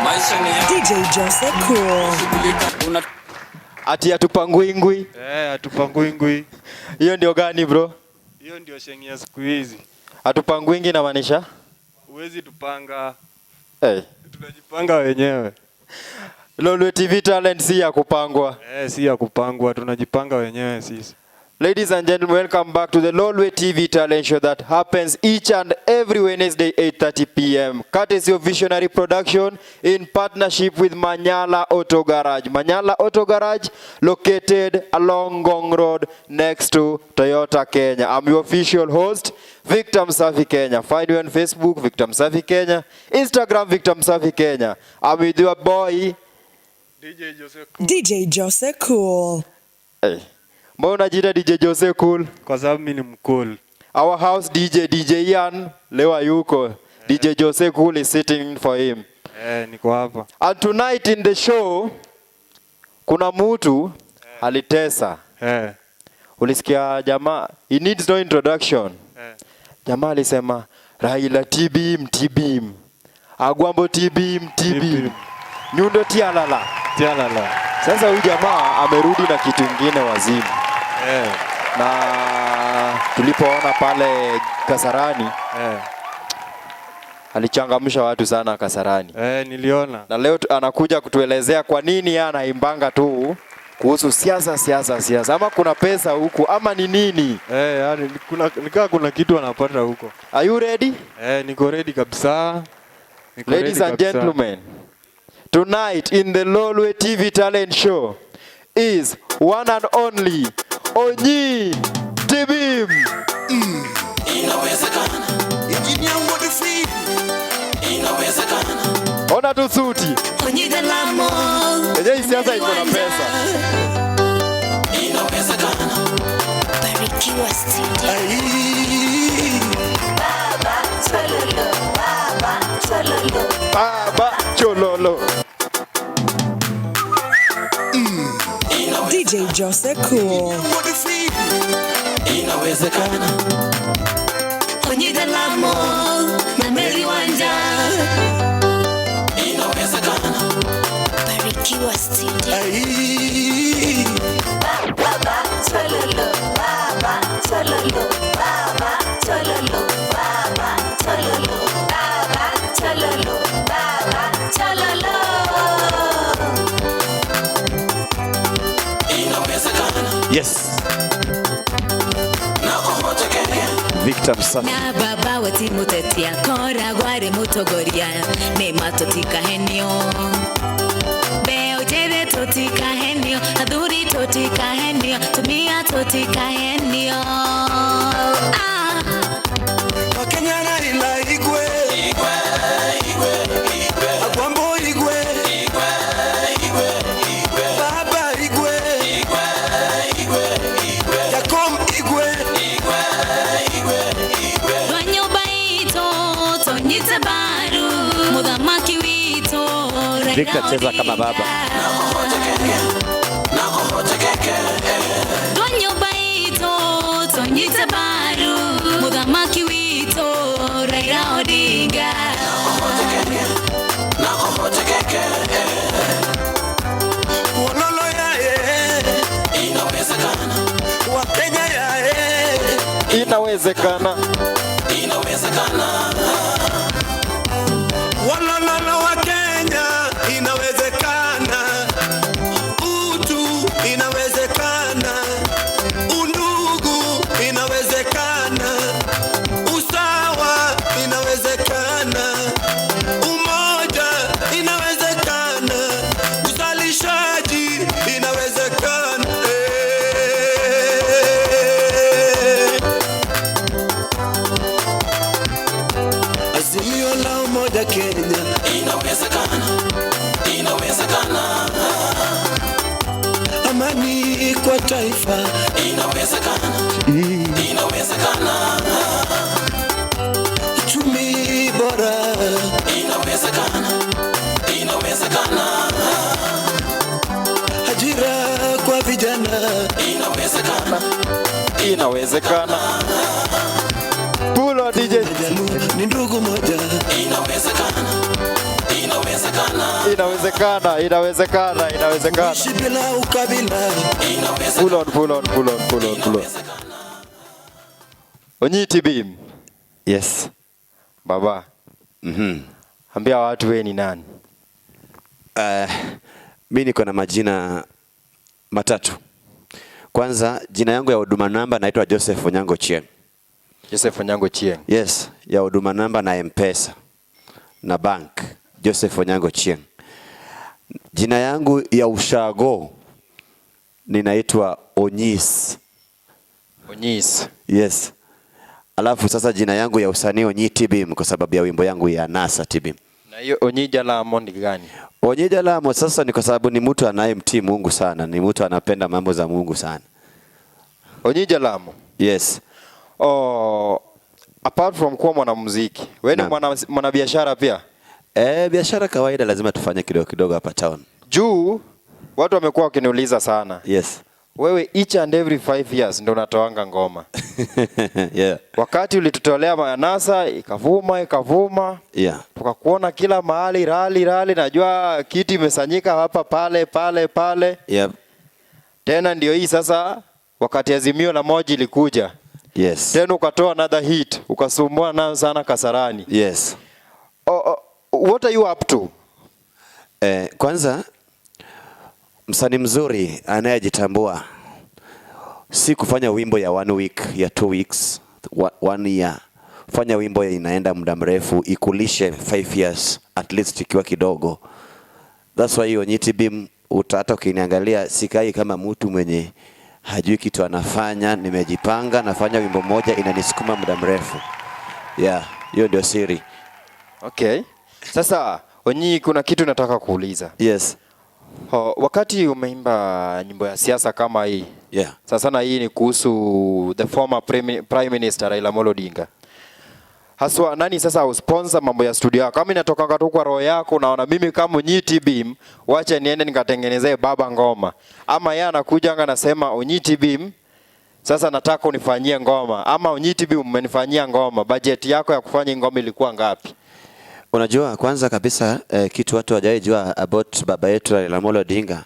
Maisha ni ya DJ Jose Cool. shughulika. Una Ati hatupangwingwi. Eh, hatupangwingwi. Hiyo ndio gani, bro? Hiyo ndio sheng ya siku hizi. Hatupangwingi inamaanisha? Huwezi tupanga, Hey. tunajipanga wenyewe. Lolwe TV Talent si ya kupangwa. Eh, si ya kupangwa, tunajipanga wenyewe sisi. Ladies and gentlemen, welcome back to the Lolwe TV Talent Show that happens each and every Wednesday, 8:30 p.m. Courtesy of Visionary Production in partnership with Manyala Auto Garage. Manyala Auto Garage, located along Ngong Road next to Toyota Kenya. I'm your official host, Victor Msafi Kenya. Find me on Facebook, Victor Msafi Kenya, Instagram, Victor Msafi Kenya. I'm with your boy. DJ Jose Cool. DJ Jose Cool. Hey. Mbona unajiita DJ Jose Cool? Kwa sababu mimi ni mcool. Our house DJ, DJ Ian, leo hayuko. DJ Jose Cool is sitting for him. Eh, niko hapa. And tonight in the show kuna mtu alitesa. Ulisikia jamaa, he needs no introduction. Jamaa alisema Raila TBM TBM. Agwambo TBM TBM. TBM. Nyundo tialala. Tialala. Sasa huyu jamaa amerudi na kitu ingine wazimu. Na tulipoona pale Kasarani, alichangamsha watu sana Kasarani. Eh, niliona. Na leo anakuja kutuelezea kwa nini yeye anaimbanga tu kuhusu siasa, siasa, siasa, ama kuna pesa huku ama ni nini? Eh, yani kuna nikaa kuna kitu anapata huko. Are you ready? Eh, niko ready kabisa. Niko Ladies ready and kabisa. gentlemen, tonight in the Lolwe TV Talent Show is one and only Onyi Tibim. Inawezekana. Engineer Wodfi. Inawezekana. Ona tu suti. Yenyewe siasa iko na pesa. Inawezekana. Barikiwa Studio. Ai. Baba Chololo, Baba Chololo. Baba Chololo. DJ Jose Cool. Wodfi. Inawezekana. Onyigalamo na Meli Wanja. Inawezekana. Barikiwa Studio. Ai. Baba Chololo, Baba Chololo, Baba Chololo, Baba Chololo, Baba Chololo, Baba Chololo. Inawezekana. Yes, Na kuhotekeke. Victor Msafi. Na baba watimutetia koragwo arĩ mũtongoria nĩma tũtikahenio, mbeũ njĩthĩ tũtikahenio, athuri tũtikahenio, tumia tũtikahenio. Ah. Wakenya Raila Igwe. Igwe, Igwe, Igwe. Agwambo Igwe. Igwe, Igwe, Igwe. Baba Igwe. Igwe, Igwe, Igwe. Jakom Igwe. Igwe, Igwe, Igwe. Rwa nyũmba itũ tũnyite mbaru mũthamaki witũ Raila Victor, cheza kama baba. Odinga. Na kuhotekeke. Na kuhotekeke. Rwa nyũmba itũ tũnyite mbaru mũthamaki witũ Raila Odinga. Kuhotekeke. Na kuhotekeke. Wololo ya eh. Inawezekana. Wakenya ya eh. Inawezekana. Inawezekana. Wololo wa Kenya inawezekana. Utu inawezekana. Undugu inawezekana. Usawa inawezekana. Umoja inawezekana. Uzalishaji inawezekana. Eh. Azimio la Umoja Kenya. Inawezekana. Inawezekana. Amani kwa taifa. Inawezekana. Inawezekana. Uchumi bora. Inawezekana. Inawezekana. Ajira kwa vijana. Inawezekana. Inawezekana. Pulo DJ. Jaluo. ni ndugu moja. Inawezekana, inawezekana, Inawezekana, inawezekana, inawezekana. Ishi bila ukabila. Pull on, pull on, pull on, pull on, pull on. Onyiti Beam. Yes. Baba. Ambia watu wewe ni nani? Mi niko na majina matatu. Kwanza jina yangu ya huduma namba naitwa Joseph Onyango Chieng. Joseph Onyango Chieng. Yes, ya huduma namba na M-Pesa na bank, Joseph Onyango Chieng. Jina yangu ya ushago ninaitwa Onyis. Onyis. Yes. Alafu sasa jina yangu ya usanii Onyi Tibim kwa sababu ya wimbo yangu ya NASA Tibim. Na hiyo Onyija Lamo ni gani? Onyija Lamo sasa ni kwa sababu ni mtu anayemtii Mungu sana, ni mtu anapenda mambo za Mungu sana. Onyija Lamo. Yes. Oh, apart from kuwa mwanamuziki, wewe ni mwanabiashara pia? Biashara kawaida lazima tufanye kidogo kidogo hapa town. Juu watu wamekuwa wakiniuliza sana. Yes. Wewe each and every 5 years ndio unatoanga ngoma. Yeah. Wakati ulitutolea Manasa ikavuma ikavuma. Yeah. Tukakuona kila mahali rally rally, najua kiti imesanyika hapa pale pale pale. Yeah. Tena ndio hii sasa wakati Azimio la Moja ilikuja. Yes. Tena ukatoa another hit, ukasumbua nayo sana Kasarani. Yes. Oh, what are you up to? Kwanza msanii mzuri anayejitambua si kufanya wimbo ya 1 week, ya 2 weeks, 1 year. Fanya wimbo inaenda muda mrefu, ikulishe 5 years at least ikiwa kidogo. That's why Onyiti Beam hata ukiniangalia sikai kama mtu mwenye hajui kitu anafanya. Nimejipanga, nafanya wimbo moja inanisukuma muda mrefu. Yeah, hiyo ndio siri. Okay. Sasa Onyi, kuna kitu nataka kuuliza. Yes. Wakati umeimba nyimbo ya siasa kama hii. Yeah. Sasa na hii ni kuhusu the former Prime Minister Raila Amolo Odinga. Haswa nani sasa usponsor mambo ya studio yako? Kama inatoka tu kwa roho yako, unaona mimi kama Onyiti Beam, wacha niende nikatengenezee baba ngoma. Ama yeye anakuja anga anasema Onyiti Beam, sasa nataka unifanyie ngoma. Ama Onyiti Beam umenifanyia ngoma. Budget yako ya kufanya ngoma ilikuwa ngapi? Unajua kwanza kabisa kitu watu hawajaijua about baba yetu Raila Amolo Odinga,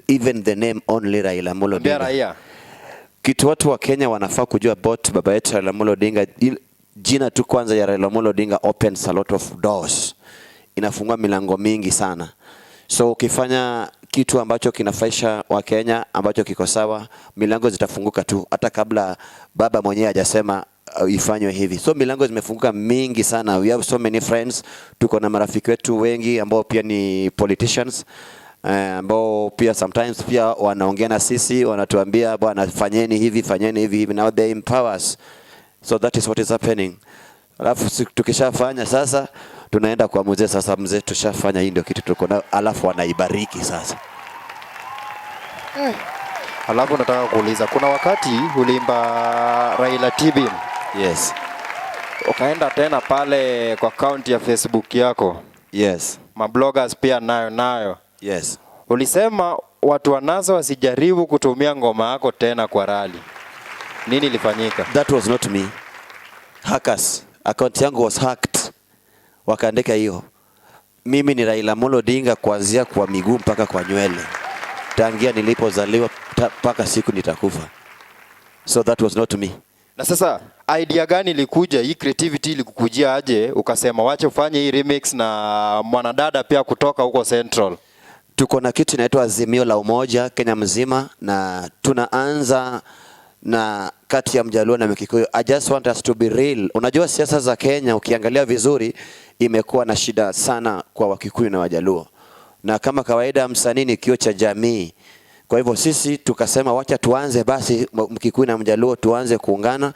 even the name only Raila Amolo Ambia Odinga. raia. Kitu watu wa Kenya wanafaa kujua about baba yetu Raila Amolo Odinga, jina tu kwanza ya Raila Amolo Odinga opens a lot of doors. Inafungua milango mingi sana. So ukifanya kitu ambacho kinafaisha wa Kenya, ambacho kiko sawa, milango zitafunguka tu hata kabla baba mwenyewe hajasema ifanywe hivi. So milango zimefunguka mingi sana. We have so many friends. Tuko na marafiki wetu wengi ambao pia ni politicians, ambao pia sometimes pia wanaongea na sisi, wanatuambia bwana fanyeni hivi, fanyeni hivi hivi. Now they empower us. So that is what is happening. Alafu tukishafanya sasa tunaenda kwa mzee sasa, mzee tushafanya, hii ndio kitu tuko nayo, alafu wanaibariki sasa. Alafu nataka kuuliza, kuna wakati uliimba Raila Tibim. Yes. Ukaenda tena pale kwa account ya Facebook yako. Yes. Mabloggers pia nayo. Yes. Ulisema watu wa NASA wasijaribu kutumia ngoma yako tena kwa rally. Nini ilifanyika? That was not me. Hackers. Account yangu was hacked. Wakaandika hiyo. Mimi ni Raila Amolo Odinga kuanzia kwa miguu mpaka kwa nywele. Tangia nilipozaliwa mpaka siku nitakufa. So that was not me. Na sasa idea gani ilikuja, hii creativity ilikukujia aje ukasema wacha ufanye hii remix na mwanadada pia kutoka huko Central? Tuko na kitu inaitwa Azimio la Umoja Kenya mzima, na tunaanza na kati ya Mjaluo na Mkikuyu. I just want us to be real. Unajua siasa za Kenya ukiangalia vizuri imekuwa na shida sana kwa Wakikuyu na Wajaluo. Na kama kawaida msanii ni kioo cha jamii. Kwa hivyo sisi tukasema wacha tuanze basi Mkikuyu na Mjaluo tuanze kuungana.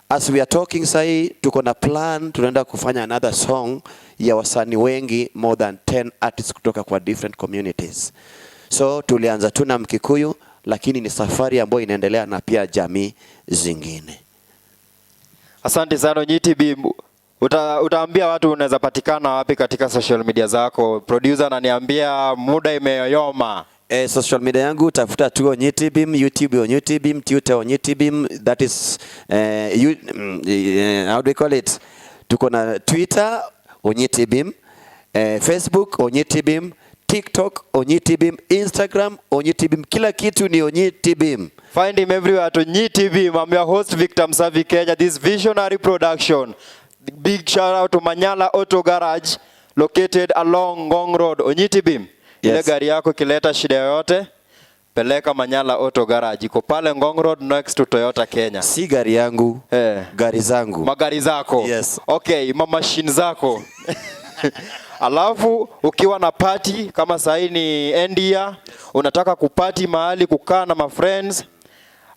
As we are talking sahi tuko na plan, tunaenda kufanya another song ya wasanii wengi, more than 10 artists kutoka kwa different communities. So tulianza tu na Mkikuyu, lakini ni safari ambayo inaendelea na pia jamii zingine. Asante sana Onyiti Beam. Utaambia watu unaweza patikana wapi katika social media zako? Producer ananiambia muda imeyoyoma. Social media yangu tafuta tu Onyiti Beam, YouTube Onyiti Beam, Twitter Onyiti Beam, that is you, how do we call it? Tuko na Twitter Onyi Tibim, Facebook Onyi Tibim, TikTok Onyi Tibim, Instagram Onyi Tibim, kila kitu ni Onyi Tibim. Find him everywhere at Onyi TV. I'm your host Victor Msavi Kenya. This visionary production. Big shout out to Manyala Auto Garage located along Ngong Road. Onyi Tibim. Ile gari yako ikileta shida yoyote, peleka Manyala Auto Garage. Iko pale Ngong Road next to Toyota Kenya. Si gari yangu, gari zangu. Magari zako. Yes. Okay, mamashini zako. Alafu ukiwa na party kama sahii ni end year, unataka kuparty mahali kukaa na mafriends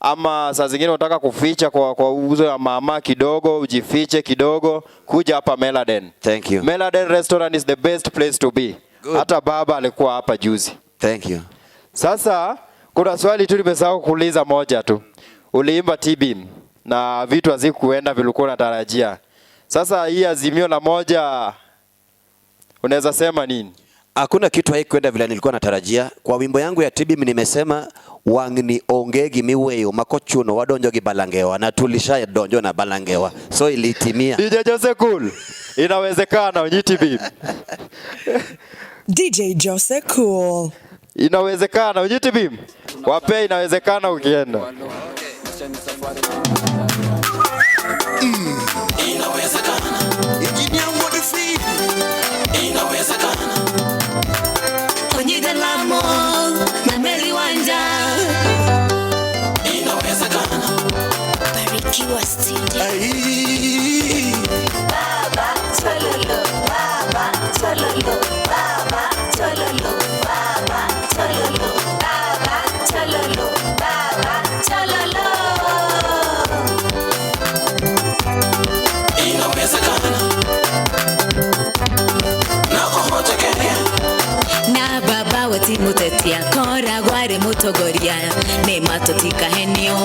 ama saa zingine unataka kuficha kwa uzo ya mama kidogo, ujifiche kidogo, kuja hapa Meladen. Thank you. Meladen restaurant is the best place to be. Good. Hata baba alikuwa hapa juzi. Thank you. Sasa kuna swali tu nimesahau kuuliza moja tu. Uliimba Tibim na vitu hazikuenda vile ulikuwa unatarajia. Sasa hii azimio la moja unaweza sema nini? Hakuna kitu haikuenda vile nilikuwa natarajia. Kwa wimbo yangu ya Tibim nimesema wangni onge gimiweyo makochuno wadonjo gi balangewa na tulisha donjo na balangewa, so ilitimia. DJ Jose Cool. Inawezekana Onyi Tibim. DJ Jose Cool. Inawezekana Onyi Tibim. Wape inawezekana ukienda. Inawezekana. Engineer Modifi. Inawezekana. Onyita Lamo na Meli Wanja. Inawezekana. Barikiwa Studio. Ai. Baba Chololo, Baba Chololo, Baba Chololo, Baba Chololo, Baba Chololo, Baba Chololo. Inawezekana. Na ohote Kenya. Na baba wetimutetia koragwo arĩ mũtongoria nĩma tũtikahenio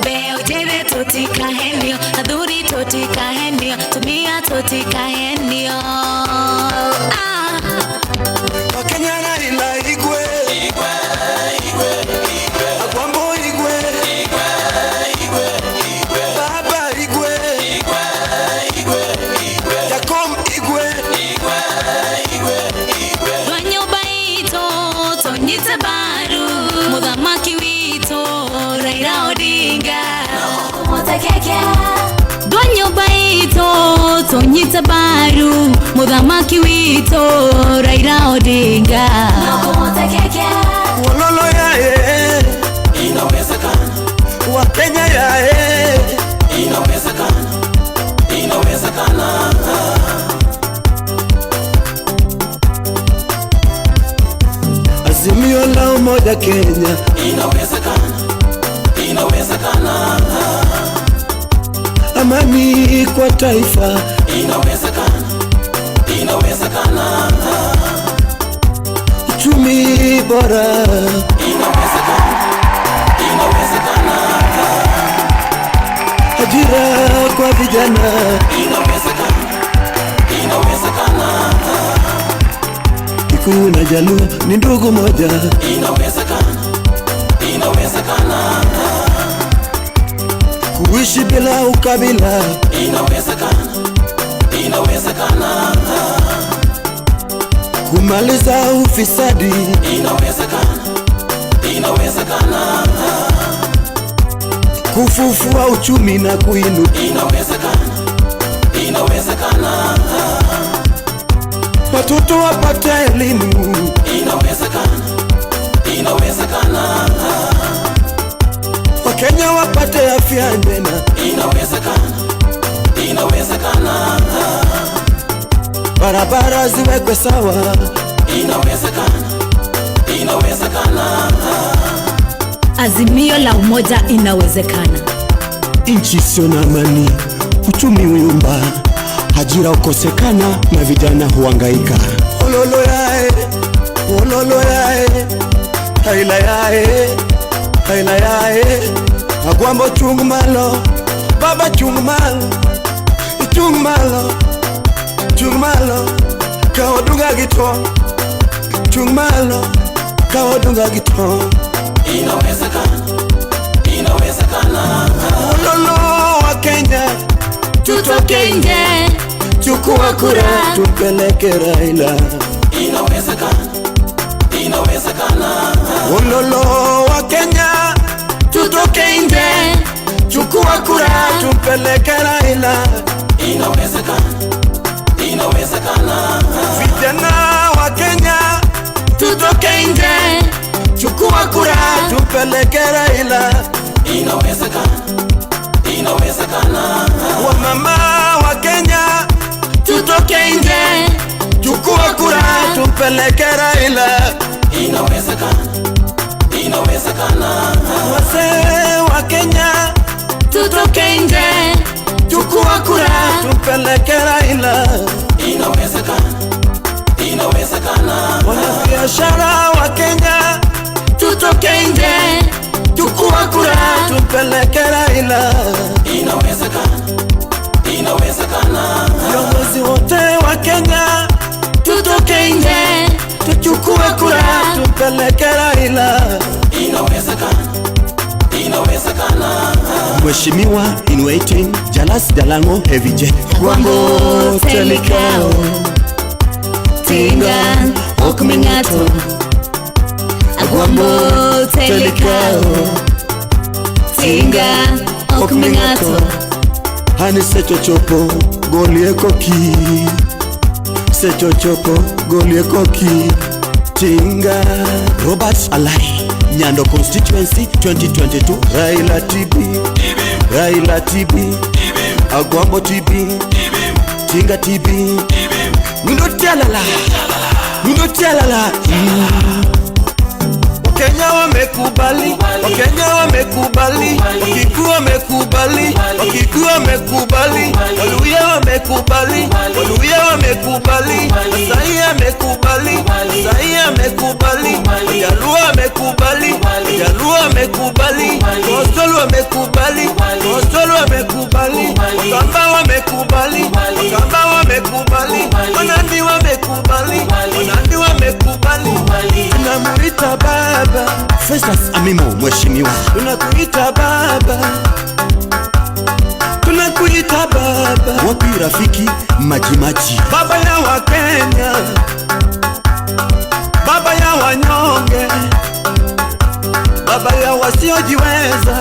mbeo njĩthĩ tũtikahenio athuri tũtikahenio tumia tũtikahenio ah. Wakenya Raila Igwe. Igwe, Igwe, Igwe. Agwambo Igwe. Igwe, Igwe, Igwe. Baba Igwe. Igwe, Igwe, Igwe. Jakom Igwe. Igwe, Igwe, Igwe. Rwa nyũmba itũ tũnyite mbaru mũthamaki witũ Raila Odinga Rwa nyũmba itũ tũnyite mbaru mũthamaki witũ Raila Odinga Wololo yae. Inawezekana. Wakenya yae. Inawezekana. Inawezekana. Azimio la umoja Kenya. Inawezekana. Inawezekana. Amani kwa taifa. Inawezekana. Inawezekana. Uchumi bora. Inawezekana. Inawezekana. Ajira kwa vijana. Inawezekana. Inawezekana. Kikuyu na Jaluo ni ndugu moja. Inawezekana. Inawezekana. Kuishi bila ukabila. Inawezekana. Inawezekana. Kumaliza ufisadi. Inawezekana. Inawezekana. Kufufua uchumi na kuinuka. Inawezekana. Inawezekana. Watoto wapate elimu. Inawezekana. Inawezekana. Wakenya wapate afya njema. Inawezekana. Inawezekana. Barabara ziwekwe sawa. Inawezekana. Inawezekana. Azimio la umoja inawezekana. Nchi isiyo na amani, uchumi huyumba, ajira hukosekana na vijana huhangaika. Ololo yae, ololo yae, Raila yae, Raila yae, Agwambo chung malo, baba chung malo, chung malo, chung malo, ka odunga gi tong', chung malo, ka odunga gi tong'. Inawezekana. Inawezekana. Ololo wa Kenya, Tutasonga Tutoke nje, chukua kura tupeleke Raila. Inawezekana, inawezekana. Ololo wa Kenya, tutoke nje, chukua kura tupeleke Raila. Inawezekana, inawezekana. Vijana wa Kenya, tutoke nje, chukua kura tupeleke Raila. Inawezekana, inawezekana. Wamama wa Kenya, tutoke nje, chukua kura tupeleke Raila. Inawezekana, inawezekana. Wazee wa Kenya, tutoke nje, chukua kura tupeleke Raila. Inawezekana, inawezekana. Wanabiashara wa Kenya, tutoke nje, chukua kura tupeleke Raila. Inawezekana, inawezekana. Viongozi wote wa Kenya, tutoke nje, tuchukue kura tupeleke Raila. Inawezekana, inawezekana. Mheshimiwa in waiting, Jalas Jalango Heavy J. Agwambo Telikao, Tinga ok ming'ato. Agwambo Telikao, Tinga ok ming'ato. Hani sechochopo golie koki, sechochopo golie koki. Tinga Robert Alai, Nyando constituency 2022. Raila TB, Raila TB, Agwambo TB, Tinga TB. Nundo tialala, nundo tialala. Wakenya wamekubali, Wakenya wamekubali, Wakikuyu wamekubali, Wakikuyu wamekubali, Waluhya wamekubali, Waluhya wamekubali, Masai amekubali, Masai amekubali, Wajaluo wamekubali, Wajaluo wamekubali, Coastal wamekubali, Coastal wamekubali, Wakamba wamekubali, Wakamba wamekubali, Wanandi wamekubali, Wanandi wamekubali. Tunamuita baba Festus Amimo, mheshimiwa. Tunakuita baba, tunakuita baba. Wapi rafiki Majimaji? Baba ya Wakenya, baba ya wanyonge, baba ya wasiojiweza,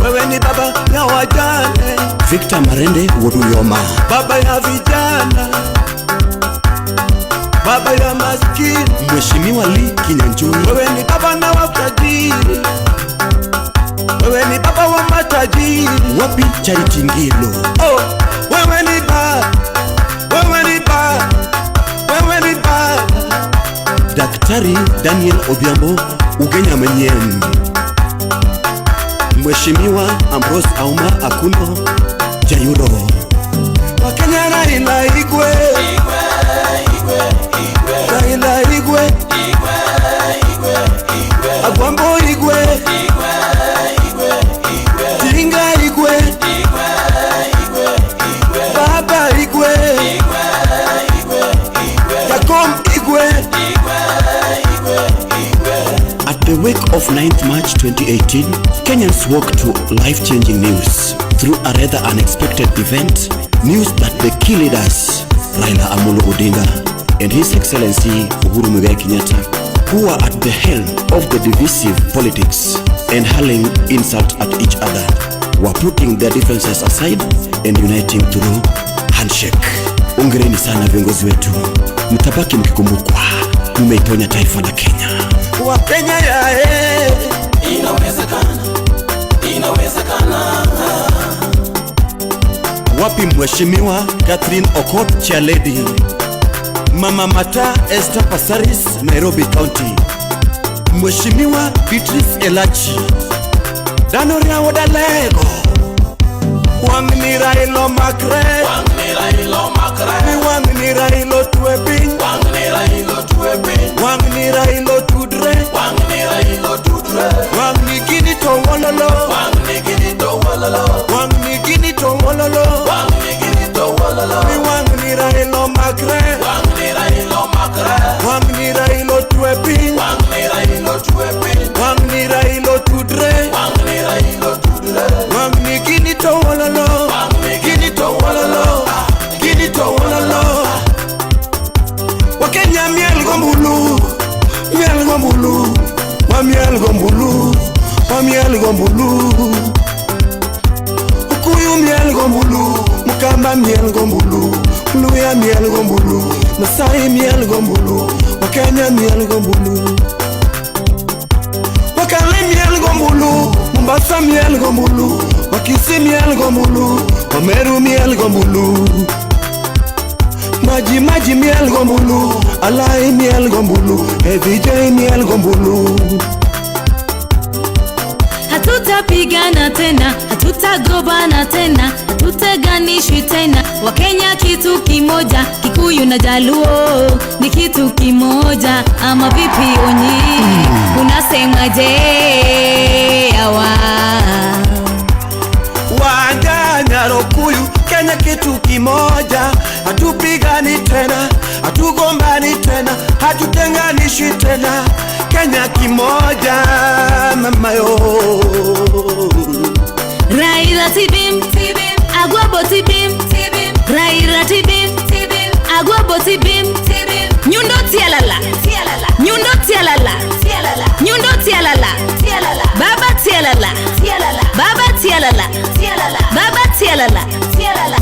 wewe ni baba ya wajane, Victor Marende Woduyoma, baba ya vijana, baba ya maskini, Mheshimiwa Lee Kinyanjui, wewe ni baba na watajiri, wewe ni baba wa matajiri. Wapi Charity Ngilo? Oh, wewe ni baba, wewe ni baba, wewe ni baba. Daktari Daniel Odhiambo Ugenya Mwenyen, Mheshimiwa Ambrose Auma Akuno Jayuro, Wakenya Raila Igwe, Raila Igwe, Agwambo Igwe, Tinga Igwe, Baba Igwe, Jakom Igwe. At the wake of 9th March 2018, Kenyans woke to life-changing news through a rather unexpected event, news that the key leaders, Raila Amolo Odinga and His Excellency Uhuru Muigai Kenyatta, who were at the helm of the divisive politics and hurling insult at each other, were putting their differences aside and uniting through handshake. Hongereni sana viongozi wetu, mtabaki mkikumbukwa, mmeiponya taifa la Kenya. Wakenya yae, Inawezekana, inawezekana. Wapi Mheshimiwa Catherine Okot Chairlady, Mama Mata Esther Passaris, Nairobi County, Mheshimiwa Beatrice Elachi, Danoria Wodalego, Wang'ni Raila Makre, Wang'ni Raila Makre, ni wang'ni Raila otwe piny, Wang'ni Raila otwe piny, wang'ni Raila otudre, Wang'ni Raila otudre, wang'ni gini to wololo, Wang'ni gini to wololo, wang'ni gini to wololo, Wang'ni gini to wololo, ni wang'ni Raila Makre, Wang'ni Raila Makre, wang'ni Raila otwe piny, Wang'ni Raila otwe piny, wang'ni Raila otudre, Wang'ni Raila otudre, wang'ni gini to wololo, Wang'ni miel gombulu, Luya miel gombulu, Masai miel gombulu, Wakenya miel gombulu, Wakale miel gombulu, Mombasa miel gombulu, Wakisi miel gombulu, Wameru miel gombulu, Maji maji miel gombulu, Alai miel gombulu, Evij miel gombulu. Hatutapigana tena, hatutagombana tena, hatuteganishwi tena. Wakenya kitu kimoja, Kikuyu na Jaluo ni kitu kimoja. Ama vipi Onyi, unasemaje? Awa Wajanya Rokuyu, Kenya kitu kimoja, hatupigani tena, hatugombani tena, hatutenganishi tena, Kenya kimoja, mama yo. Raila tibim tibim, Agwabo tibim tibim, Raila tibim tibim, Agwabo tibim tibim, Nyundo tialala tialala, Nyundo tialala tialala, Nyundo tialala tialala, Baba tialala tialala, Baba tialala tialala, Baba tialala tialala.